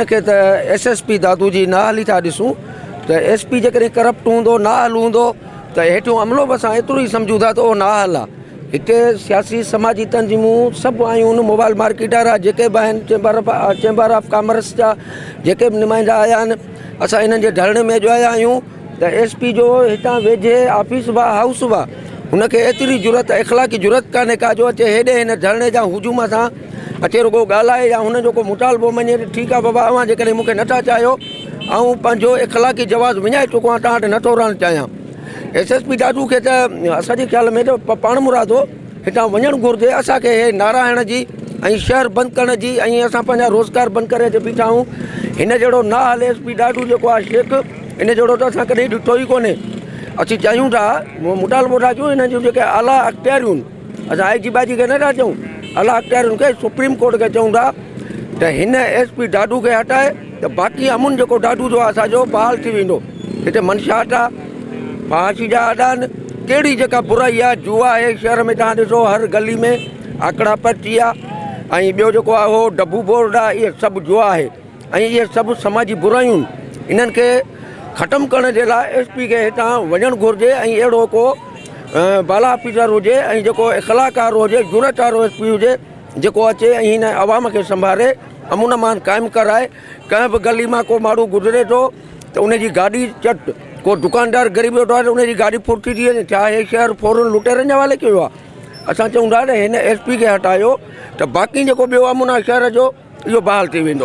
هن کي ته ايس ايس پي دادو جي نااهلي ٿا ڏسون ته ايس پي جيڪڏهن ڪرپٽ هوندو نااهل هوندو ته هيٺيون عملو به اسان ايترو ئي سمجهون ٿا ته اهو نااهل آهي هتي سياسي سماجي تنظيمون سڀ آيون آهن موبائل مارڪيٽ وارا جيڪي به آهن چيمبر چيمبر آف ڪامرس جا جيڪي به نمائندا آيا آهن اسان انهن جي ڌرڻي ۾ اڄ آيا آهيون ته ايس پي جو هتان ويجهي آفيس به آهي هائوس به آهي هن کي ايتري جرئت اخلاقي جرئت ڪانهي ڪا جو اچي هيڏي هن ڌرڻي جا هجوم سان اچي رڳو ڳالهائي يا هن جو ڪو مطالبو مڃي ته ٺيڪ آهي بابا اوهان جيڪڏهن مون کي نٿا چاهيو آئون پنهنجو اخلاقي جواز وڃائي چڪو آهيان توهان وٽ نٿو رهڻ چاهيان ايس ايس پي دادو کي ته اسان جي خيال ۾ ته پاڻ مرادو هتان وڃڻ گهرجي اسان کي هي نعرا هڻڻ جي ۽ شهر بند ڪرڻ جي ۽ اسان پنهنجا روزگار بند ڪري اچي بيٺا آهيون هن جهڙو نااهل ايس پي دادو جيڪو آهي شيخ ان جهڙو ته اسان ڪڏهن ڏٺو ئي ڪونهي اسين چاهيون ٿا مطالبو ٿا ڪيون هنن جون جيڪي اعليٰ اختياريون اسان آء جي باجي کي نه ٿا چئون اعليٰ اختيارين کي سپريم ڪورٽ کي چئون ٿا ته هن ايس پي دادو کي هٽائي ته باقي امن جيڪو دادو جو آهي اسان جو بحال ٿي ويندو هتي منشاٽ آهي فحاشي جا اڏا آهن ڪهڙي جيڪا برائي آهي جوا آهي شهر ۾ تهان ڏسو هر گلي ۾ آڪڙا پرچي آهي ۽ ٻيو جيڪو آهي اهو ڊبو بورڊ آهي اهي سڀ جوا آهي ۽ اهي سڀ سماجي برايون انهن کي ختم ڪرڻ جي لاء ايس پي کي هتان وڃڻ گهرجي ۽ اهڙو ڪو بالا آفيسر هجي ۽ جيڪو اخلاق وارو هجي جرئت وارو ايس پي هجي جيڪو اچي ۽ هن عوام کي سنڀاري امن امان قائم ڪرائي ڪنهن به گلي مان ڪو ماڻهو گذري ٿو ته ان جي گاڏي چٽ ڪو دڪاندار غريب ويٺو آهي ته ان جي گاڏي ڦرتي ٿي وڃي ڇا هي شهر ڦورن لٽيرن جي حوالي ڪيو آهي اسان چئون ٿا ته هن ايس پي کي هٽايو ته باقي جيڪو ٻيو امن آهي شهر جو اهو بحال ٿي ويندو.